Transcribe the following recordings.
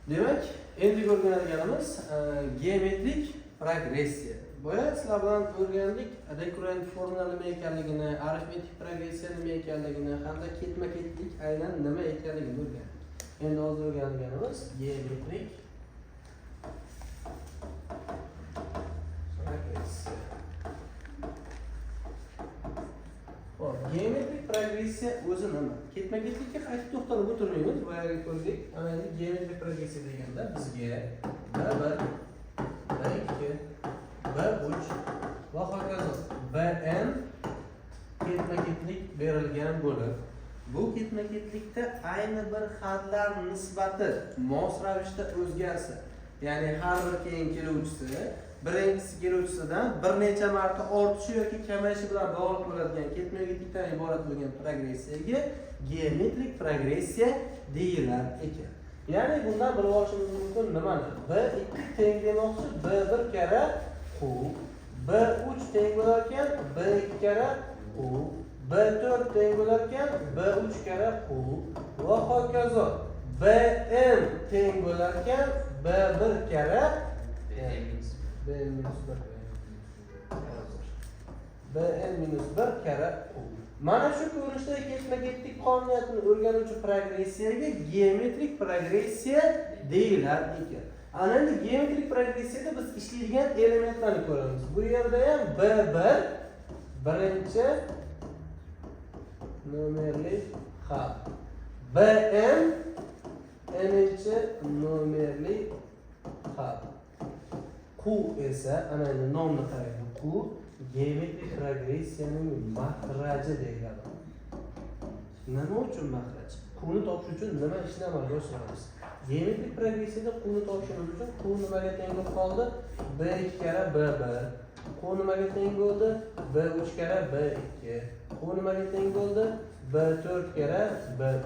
Demak, endi o'rganadiganimiz geometrik progressiya. Boya sizlar bilan o'rgandik rekurrent formula nima ekanligini, arifmetik progressiya nima ekanligini hamda ketma-ketlik aynan nima ekanligini o'rgandik. Endi hozir o'rganadiganimiz geometrik progressiya. Xo'p, geometrik progressiya o'zi nima? Ketma-ketlikka qaytib to'xtalib o'tirmaymiz, boyagi ko'rdik. Ana endi geometrik progressiya deganda bizga B1, B2, B3 va hokazo Bn ketma-ketlik berilgan bo'lib, bu ketma-ketlikda ayni bir hadlar nisbati mos ravishda o'zgarsa, ya'ni har bir keyin keluvchisi birinchisi keluvchisidan bir necha marta ortishi yoki kamayishi bilan bog'liq bo'ladigan ketma-ketlikdan iborat bo'lgan progressiyaga geometrik progressiya deyilar ekan. Ya'ni bundan bilib olishimiz mumkin nimani? B2 teng demoqchi B1 karra Q, B3 teng bo'lar ekan B2 karra Q, B4 teng bo'lar ekan B3 karra Q va hokazo Bn teng bo'lar ekan B1 karra B minus 1, Bn minus 1 karra Q. Mana shu ko'rinishda ketma-ketlik qonuniyatini o'rganuvchi progressiyaga geometrik progressiya deyilar ekan. Ana endi geometrik progressiyada biz ishlaydigan elementlarni ko'ramiz. Bu yerda ham B1 birinchi nomerli xat. Bn n-inchi nomerli xat. Q esa, ana endi nomni qarang. Q geometrik progressiyaning mahraji deyiladi. Nima uchun mahraj? Qni topish uchun nima ishni amalga oshiramiz? Geometrik progressiyada Qni topishimiz uchun Q nimaga teng bo'lib qoldi? B2 karra B1. Q nimaga teng bo'ldi? B3 karra B2. Q nimaga teng bo'ldi? B4 karra B3.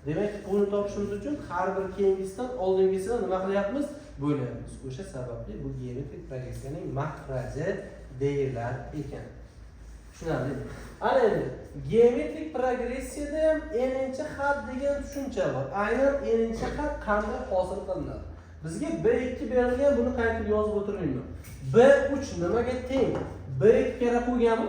Demak, Qni topishimiz uchun har bir keyingisidan oldingisidan nima qilyapmiz? Bo'lyapmiz. O'sha sababli bu geometrik progressiyaning mahraji deyilar ekan. Tushunarli. Ana endi geometrik progressiyada ham n-inchi had degan tushuncha bor. Aynan n-inchi had qanday hosil qilinadi? Bizga B2 berilgan, buni qaytib yozib o'tirmayman. B3 nimaga teng? B2 karra Qgami?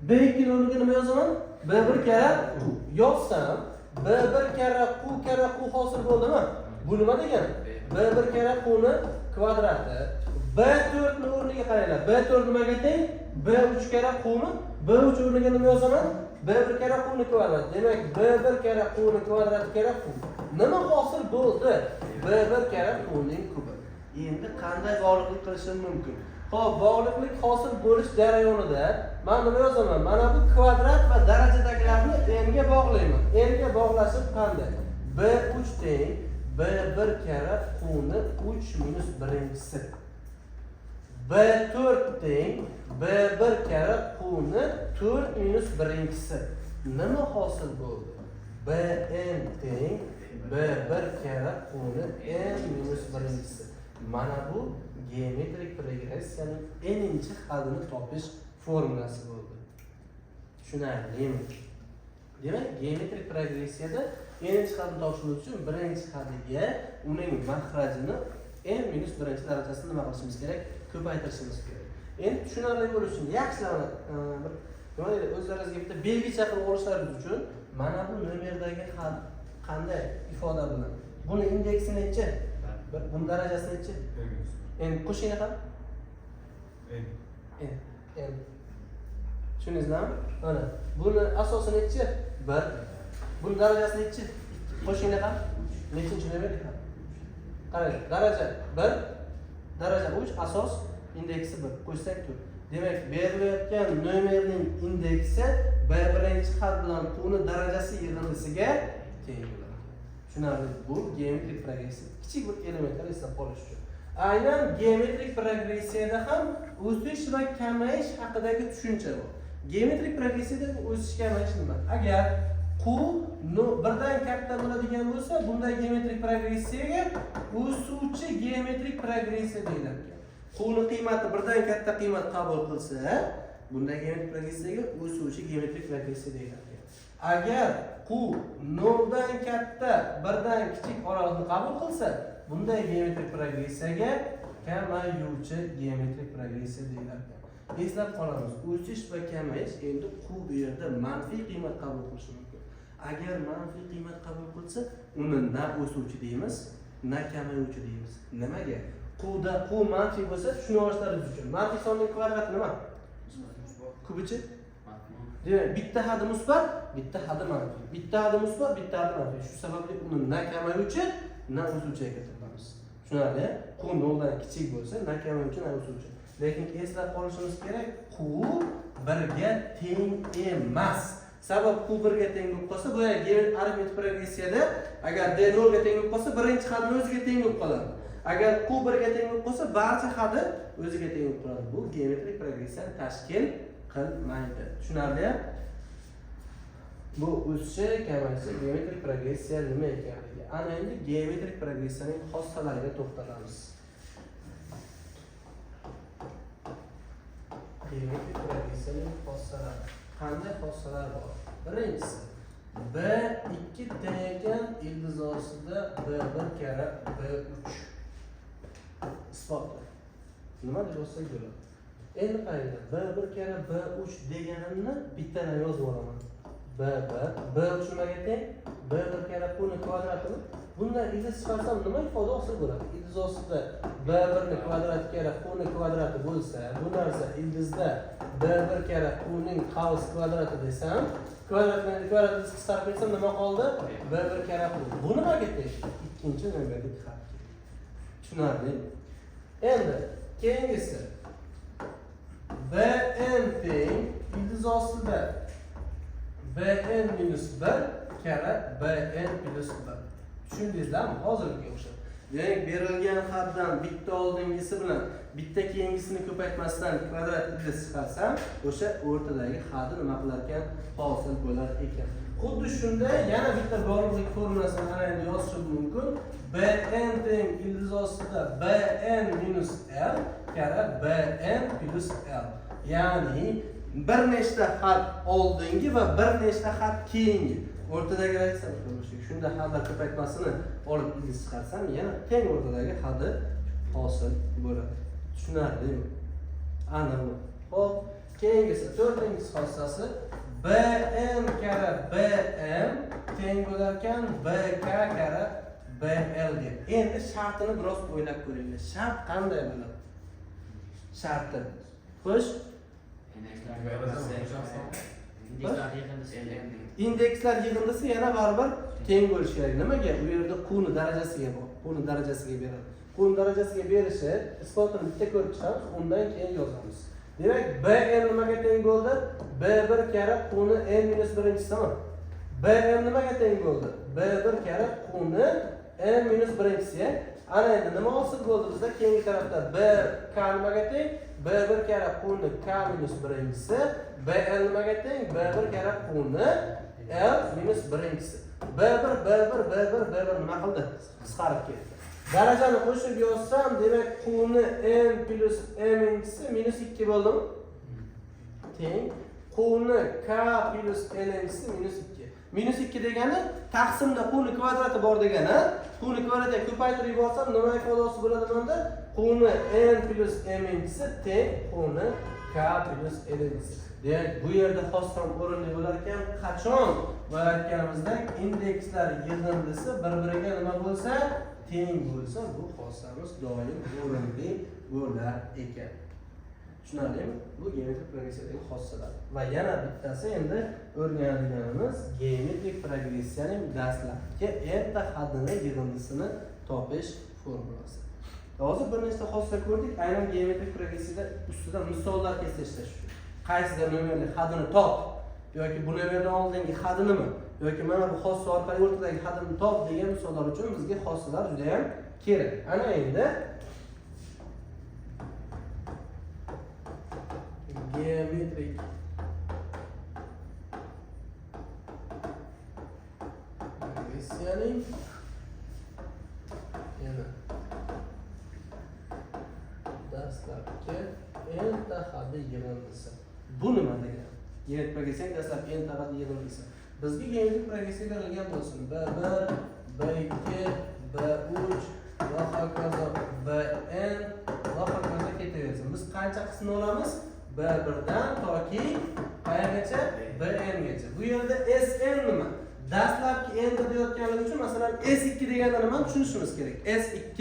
B2 ni o'rniga nima yozaman? B1 karra Q. Yozsam, B1 karra Q karra Q hosil bo'ldimi? Bu nima degani? B1 karra Q ni kvadrati. B4 ni o'rniga qaranglar. B4 nimaga teng? B3 karra Qmi? B3 o'rniga nima yozaman? B1 karra Q ni kvadrat. Demak, B1 karra Q ni kvadrati karra Q. Nima hosil bo'ldi? B1 karra Q ning kubi. Endi qanday bog'liqlik qilishim mumkin? Xo'p, bog'liqlik hosil bo'lish jarayonida men nima yozaman? Mana bu kvadrat va darajadagilarni n ga bog'layman. N ga bog'lashim qanday? B3 teng B1 karra Q ni 3 minus birinchisi. B4 teng B1 karra Q ni 4 minus birinchisi. Nima hosil bo'ldi? Bn teng B1 karra Q ni n minus birinchisi. Mana bu geometrik progressiyaning n-inchi hadini topish formulasi bo'ldi. Tushunarlimi? Demak, geometrik progressiyada n-inchi hadini topishimiz uchun birinchi hadiga uning mahrajini n minus birinchi darajasini nima qilishimiz kerak? Ko'paytirishimiz kerak. Endi tushunarli bo'lishi uchun yaxshilab bir nima deydi, o'zlaringizga bitta belgicha qilib olishlaringiz uchun mana bu nomerdagi had qanday ifoda bilan? Buni indeksi nechi? Bir, buni darajasi nechi? Endi qo'shinglar ham. N. N. N. Tushundingizlarmi? Mana buni asosi nechi? Bir. Buni darajasi nechi? Qo'shinglar ham. Nechinchi nomer? Qarang, daraja 1, daraja 3, asos indeksi 1. Qo'shsak 4. Demak, berilayotgan nomerning indeksi B birinchi had bilan Q ni darajasi yig'indisiga teng bo'ladi. Tushunarli. Bu geometrik progressiya. Kichik bir elementlar eslab qolish uchun. Aynan geometrik progressiyada ham o'sish va kamayish haqidagi tushuncha bor. Geometrik progressiyada o'sish kamayish nima? Agar Q no, birdan katta bo'ladigan bo'lsa, bunday geometrik progressiyaga o'suvchi geometrik progressiya deyiladi. Q ni qiymati birdan katta qiymat qabul qilsa, bunday geometrik progressiyaga o'suvchi geometrik progressiya deyiladi. Agar Q 0 dan katta, 1 dan kichik oraliqni qabul qilsa, bunday geometrik progressiyaga kamayuvchi geometrik progressiya deyiladi. Eslab qolamiz, o'sish va kamayish endi Q bu yerda manfiy qiymat qabul qilishi mumkin. Agar manfiy qiymat qabul qilsa, uni na o'suvchi deymiz, na kamayuvchi deymiz. Nimaga? Q'da Q manfiy bo'lsa, tushunib olishlaringiz uchun. Manfiy sonning kvadrati nima? Kubichi? Demak, bitta haddi musbat, bitta haddi manfiy. Bitta haddi musbat, bitta haddi manfiy. Shu sababli uni na kamayuvchi, na o'suvchiga keltiramiz. Tushunarli? Q 0 dan kichik bo'lsa, na kamayuvchi, na o'suvchi. Lekin eslab qolishimiz kerak, Q 1 ga teng emas. Sabab Q 1 ga teng bo'lib qolsa, boya arifmetik progressiyada agar D 0 ga teng bo'lib qolsa, birinchi hadni o'ziga teng bo'lib qoladi. Agar Q 1 ga teng bo'lib qolsa, barcha haddi o'ziga teng bo'lib qoladi. Bu geometrik progressiyani tashkil qilmaydi. Tushunarli? Bu o'sishi, kamayishi, geometrik progressiya nima ekanligi. Ana endi geometrik progressiyaning xossalariga to'xtalamiz. Geometrik progressiyaning xossalari. Qanday xossalar bor? Birinchisi, B2 teng ekan ildiz ostida B1 karra B3. Isbotla. Nima deb yozsak bo'ladi? Endi qaranglar, B1 karra B3 deganimni bittadan yozib olaman. B1, B3 nimaga teng? B1 karra Q ni kvadratimi? Bundan ildiz chiqarsam nima ifoda hosil bo'ladi? Ildiz ostida B1 ni kvadrati karra Q ni kvadrati bo'lsa, bu narsa ildizda B1 karra Q ning qavs kvadrati desam, kvadratni kvadrat qisqarib ketsam nima qoldi? B1 karra Q. Bu nimaga teng? Ikkinchi nomerlik hadga. Tushunarli? Endi keyingisi, Bn teng ildiz ostida Bn minus 1 karra Bn plus 1. Tushundingizlarmi? Hozirgiga o'xshab. Demak, berilgan haddan bitta oldingisi bilan bitta keyingisini ko'paytmasdan kvadrat ildiz chiqarsam, o'sha o'rtadagi haddi nima qilar ekan? Hosil bo'lar ekan. Xuddi shunday yana bitta bog'liqlik formulasini ana endi yozishim mumkin. Bn teng ildiz ostida Bn minus L karra Bn plus L. Ya'ni bir nechta had oldingi va bir nechta had keyingi. O'rtadagi aytsam bo'lishi. Shunda hadlar ko'paytmasini olib ildiz chiqarsam, yana teng o'rtadagi haddi hosil bo'ladi. Tushunarlimi? Aniqmi? Xo'p, keyingisi, to'rtinchisi xossasi, Bn karra Bm teng bo'lar ekan Bk karra BL ga. Endi shartini biroz o'ylab ko'ringlar. Shart qanday bo'ladi? Sharti. Xo'sh, Indekslar yig'indisi. Indekslar yig'indisi yana baribir teng bo'lishi kerak. Nimaga? U yerda Q ni darajasiga bor. Q ni darajasiga beradi. Q ni darajasiga berishi isbotini bitta ko'rib chiqamiz, undan keyin yozamiz. Demak, Bn nimaga teng bo'ldi? B1 karra Q ni n minus birinchisimi? Bm nimaga teng bo'ldi? B1 karra Q ni n minus birinchisi. Ana endi nima hosil bo'ldi bizda keyingi tarafda? B k nimaga teng? B1 karra Q ni k minus birinchisi, Bl nimaga teng? B1 karra Q ni L minus birinchisi. B1, B1, B1, B1 nima qildi? Qisqarib ketdi. Darajani qo'shib yozsam, demak, Q ni n plus m-inchisi minus 2 bo'ldimi? Teng Q ni k plus l-inchisi minus 2. Minus 2 degani taqsimda Q ni kvadrati bor degani. Q ni kvadratiga ko'paytirib yuborsam, nima ifodasi bo'ladi bunda? Q ni n plus m-inchisi teng Q ni k plus l-inchisi. Demak, bu yerda xossam o'rinli bo'lar ekan. Qachon? Boya aytganimizdek, indekslar yig'indisi bir-biriga nima bo'lsa? Teng bo'lsa, bu xossamiz doim o'rinli bo'lar ekan. Tushunarlimi? Bu geometrik progressiyadagi xossalar. Va yana bittasi endi o'rganadiganimiz geometrik progressiyaning dastlabki n ta haddini yig'indisini topish formulasi. Hozir bir nechta xossa ko'rdik. Aynan geometrik progressiyada ustida misollar kelsa ishlash uchun. Qaysida nomerli haddini top yoki bu nomerdan oldingi haddi nima yoki mana bu xossa orqali o'rtadagi haddini top degan misollar uchun bizga xossalar juda ham kerak. Ana endi geometrik progressiyaning yana dastlabki n ta haddi yig'indisi. Bu nima degani? Geometrik progressiyaning dastlabki n ta haddi yig'indisi. Bizga geometrik progressiya berilgan bo'lsin. B1, B2, B3 va hokazo Bn va hokazo ketaversin. Biz qancha qismini olamiz? B1 dan toki qayergacha? Bn gacha. Bu yerda Sn nima? Dastlabki n deyotganligi uchun, masalan, S2 deganda nimani tushunishimiz kerak? S2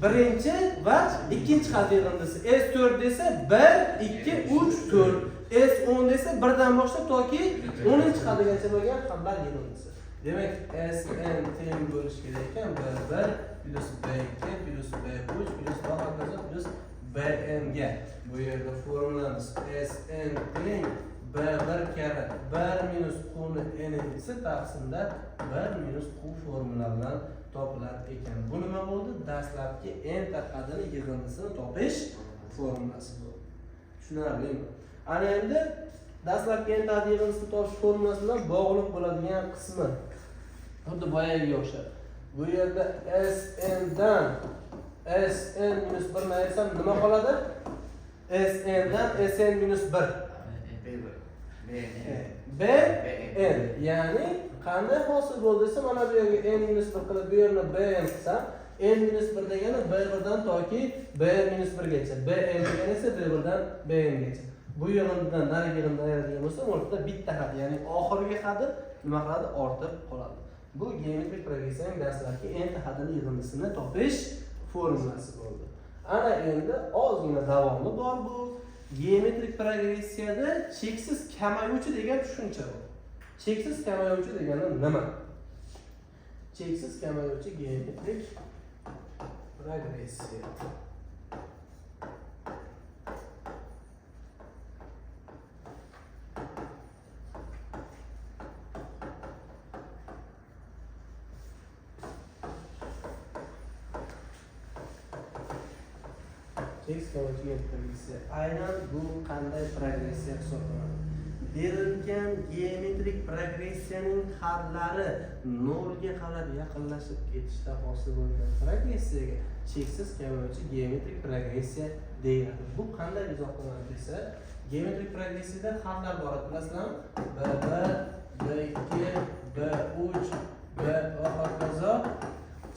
birinchi va ikkinchi xat yig'indisi. S4 desa 1, 2, 3, 4. S10 desa 1dan boshlab toki 10 xatigacha bo'lgan xatlar yig'indisi. Demak, Sn teng bo'lishi kerak ekan B1 plus B2 plus B3 plus va hokazo plus Bn ga. Bu yerda formulamiz Sn teng B1 karra 1 minus Q ni n-inchisi taqsimda 1 minus Q formula bilan topilar ekan. Bu nima bo'ldi? Dastlabki n ta qadrini yig'indisini topish formulasi bo'ldi. Tushunarlimi? Ana endi dastlabki n ta yig'indisini topish formulasi bilan bog'liq bo'ladigan qismi xuddi boyagiga o'xshab. Bu yerda Sn dan Sn minus 1 ni aytsam nima qoladi? Sn dan Sn minus 1. B1. B. B N, ya'ni qanday hosil bo'ldi desa, mana bu yerga n minus 1 qilib, bu yerni b n qilsam, n minus 1 degani b1 dan toki b minus 1 gacha, b n degani esa b1 dan b n gacha. Bu yig'indidan narigi yig'indini ayiradigan bo'lsam, o'rtada bitta xat, ya'ni oxirgi xati nima qiladi? Ortib qoladi. Bu geometrik progressiyaning dastlabki n ta xatini yig'indisini topish formulasi bo'ldi. Ana endi ozgina davomi bor bu. Geometrik progressiyada cheksiz kamayuvchi degan tushuncha bor. Cheksiz kamayuvchi degani nima? Cheksiz kamayuvchi geometrik progressiya. Cheksiz kamayuvchi geometrik progressiya. Aynan bu qanday progressiya hisoblanadi? Berilgan geometrik progressiyaning hadlari nolga qarab yaqinlashib ketishda hosil bo'lgan progressiyaga cheksiz kamayuvchi geometrik progressiya deyiladi. Bu qanday izohlanadi desa, geometrik progressiyada hadlar bor, bilasizlarmi? B1, B2, B3, B va hokazo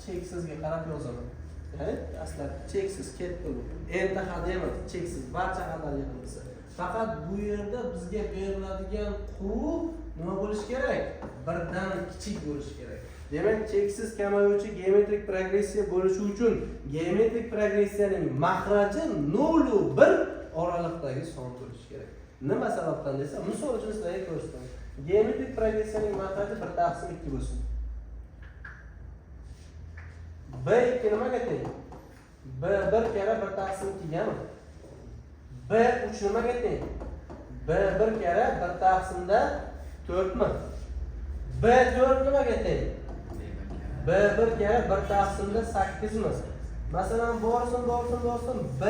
cheksizga qarab yozaman. Ya'ni dastlab cheksiz ketdi bu. N ta had emas, cheksiz barcha hadlar yig'indisi. Faqat bu yerda bizga beriladigan Q nima bo'lishi kerak? Birdan kichik bo'lishi kerak. Demak, cheksiz kamayuvchi geometrik progressiya bo'lishi uchun geometrik progressiyaning mahraji 0 va 1 oraliqdagi son bo'lishi kerak. Nima sababdan desa, misol uchun sizlarga ko'rsataman. Geometrik progressiyaning mahraji 1 taqsim 2 bo'lsin. B2 nimaga teng? B1 karra 1 taqsim 2 gami? B3 nimaga teng? B1 karra 1 taqsimda 4 mi? B4 nimaga teng? B1 karra 1 taqsimda 8 mi? Masalan, borsin, borsin, borsin, B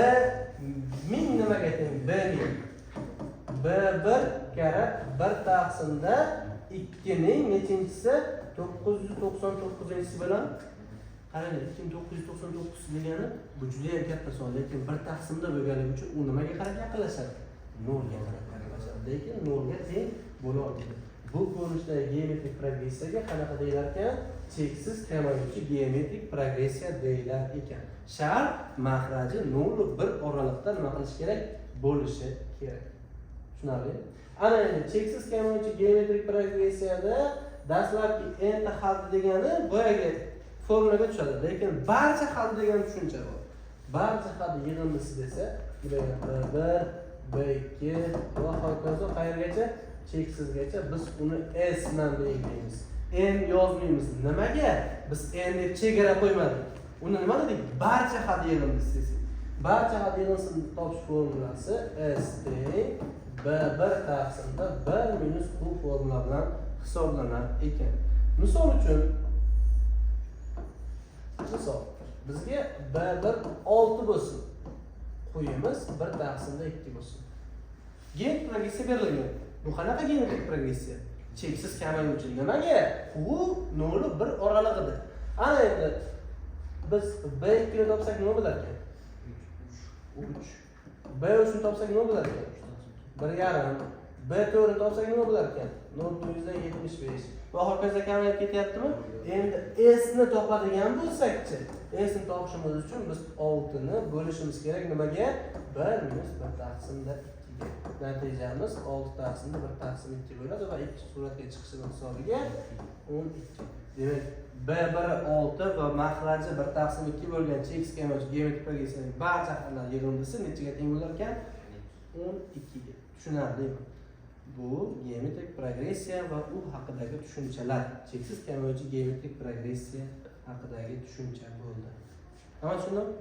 1000 nimaga teng? B 1000. B1 karra 1 taqsimda 2 ning nechinchisi? 999-inchisi bilan. Qarang, 2999 degani bu juda ham katta son, lekin 1 taqsimda bo'lganligi uchun u nimaga qarab yaqinlashadi? Nolga qarab yaqinlashadi, lekin nolga teng bo'la olmaydi. Bu ko'rinishdagi geometrik progressiyaga qanaqa deyilar ekan? Cheksiz kamayuvchi geometrik progressiya deyilar ekan. Shart mahraji 0 va 1 oraliqda nima qilish kerak? Bo'lishi kerak. Tushunarli? Ana endi cheksiz kamayuvchi geometrik progressiyada dastlabki n ta had degani boyagi formulaga tushadi, lekin barcha had degan tushuncha bor. Barcha had yig'indisi desa, B1, B2 va hokazo qayergacha? Cheksizgacha. Biz uni S bilan belgilaymiz. N yozmaymiz. Nimaga? Biz N deb chegara qo'ymadik. Uni nima dedik? Barcha had yig'indisi desak. Barcha had yig'indisini topish formulasi S teng B1 taqsimda 1 minus Q formula bilan hisoblanar ekan. Misol uchun, misol bizga B1 6 bo'lsin. Qo'yimiz 1 taqsimda 2 bo'lsin. Geometrik progressiya berilgan. Bu qanaqa geometrik progressiya? Cheksiz kamayuvchi. Nimaga? Q 0 va 1 oralig'ida. Ana endi biz B2 ni topsak nima bo'lar ekan? 3. B3 ni topsak nima bo'lar ekan? 1,5. B to'rtni topsak nima bo'lar ekan? 0,75 va hokazo kamayib ketyaptimi? Endi S ni topadigan bo'lsak-chi, S ni topishimiz uchun biz 6 ni bo'lishimiz kerak nimaga? 1 minus 1 taqsimda 2 ga. Natijamiz 6 taqsimda 1 taqsim 2 bo'ladi va ikki suratga chiqishini hisobiga 12. Demak, B1 6 va mahraji 1 taqsim 2 bo'lgan cheksiz kamayuvchi geometrik progressiyaning barcha xatlar yig'indisi nechaga teng bo'lar ekan? 12 ga. Tushunarlimi? Bu geometrik progressiya va u haqidagi tushunchalar. Cheksiz kamayuvchi geometrik progressiya haqidagi tushuncha bo'ldi. Hamma tushundimi?